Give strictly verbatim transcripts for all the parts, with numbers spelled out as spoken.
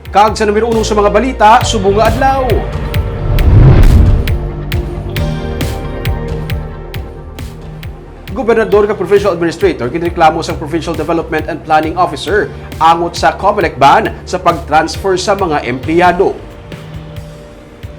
Kag sa numero uno sa mga balita, subong nga adlaw. Gobernador kag provincial administrator ginreklamo sang Provincial Development and Planning Officer angot sa COMELEC ban sa pag-transfer sa mga empleyado.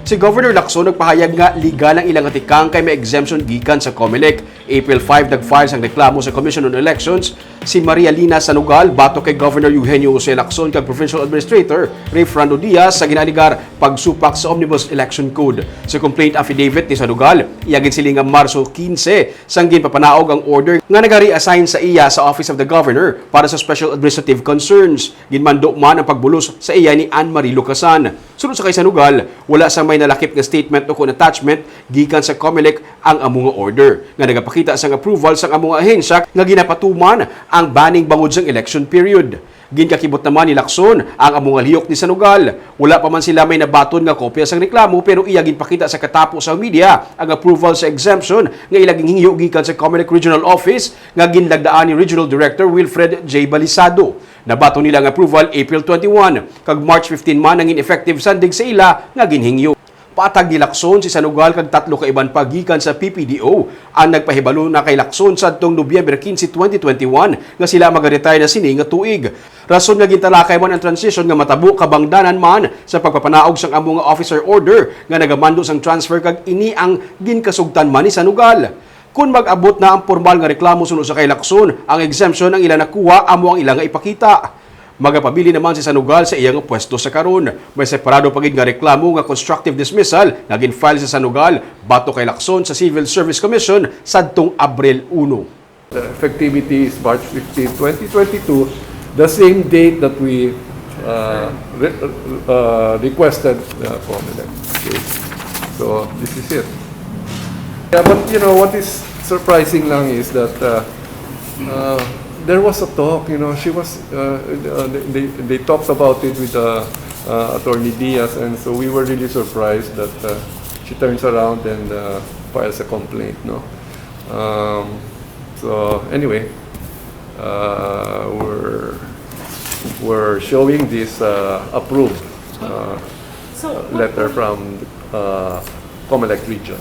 Si Governor Lacson nagpahayag nga legal ang ilang tikang kay may exemption gikan sa COMELEC. April five, nag-file sang reklamo sa Commission on Elections si Maria Lina Sanugal batok kay Governor Eugenio Jose Lacson kag Provincial Administrator Rayfrando Diaz sa ginaaligar pagsupak sa Omnibus Election Code. Sa complaint affidavit ni Sanugal, iya ginsiling nga Marso quince sang ginpapanaog ang order nga nag-reassign sa iya sa Office of the Governor para sa Special Administrative Concerns. Ginmando man ang pagbulos sa iya ni Anne Marie Lucasan. Suno sa kay Sanugal, wala sang may nalakip nga statement o kon attachment gikan sa COMELEC ang amo nga order nga nagapakita sang approval sang amo nga ahensya nga ginapatuman ang banning bangod sang election period. Ginkakibot naman ni Lacson ang amo nga lihok ni Sanugal. Wala pa man sila may nabaton nga kopya sang reklamo, pero iya ginpakita sa katapo sa media ang approval sa exemption nga ila ginhingyo gikan sa COMELEC Regional Office nga ginlagdaan ni Regional Director Wilfred J Balisado. Nabaton nila ang approval April twenty-one, kag March fifteen man ang in-effective sandig sa ila nga ginhingyo. Paatag ni Lacson, si Sanugal kag tatlo ka iban pa gikan sa P P D O ang nagpahibalo na kay Lacson sadtong Nobyembre quince, twenty twenty-one, nga sila magaretire na sini nga tuig. Rason nga gintalakay man ang transition nga matabo kabangdanan man sa pagpapanaog sang amo nga officer order nga nagamando sang transfer, kag ini ang ginkasugtan man ni Sanugal. Kon mag-abot na ang pormal nga reklamo suno sa kay Lacson, ang exemption ang ila nakuha amo ang ila nga ipakita. Magapabilin naman si Sanugal sa iya nga pwesto sa karon. May separado pa gid nga reklamo nga constructive dismissal nga gin-file si Sanugal batok kay Lacson sa Civil Service Commission sadtong Abril uno. The effectivity is March fifteen, twenty twenty-two, the same date that we, uh, re-, uh, requested, uh, COMELEC. Okay. So, this is it. Yeah, but, you know, what is surprising lang is that, uh, uh, there was a talk, you know, she was, uh, uh, they, they, they talked about it with, uh, uh, Attorney Diaz, and so we were really surprised that, uh, she turns around and, uh, files a complaint, no? Um, so, anyway, uh, we're, we're showing this, uh, approved, uh, So, what letter will from, uh, COMELEC region.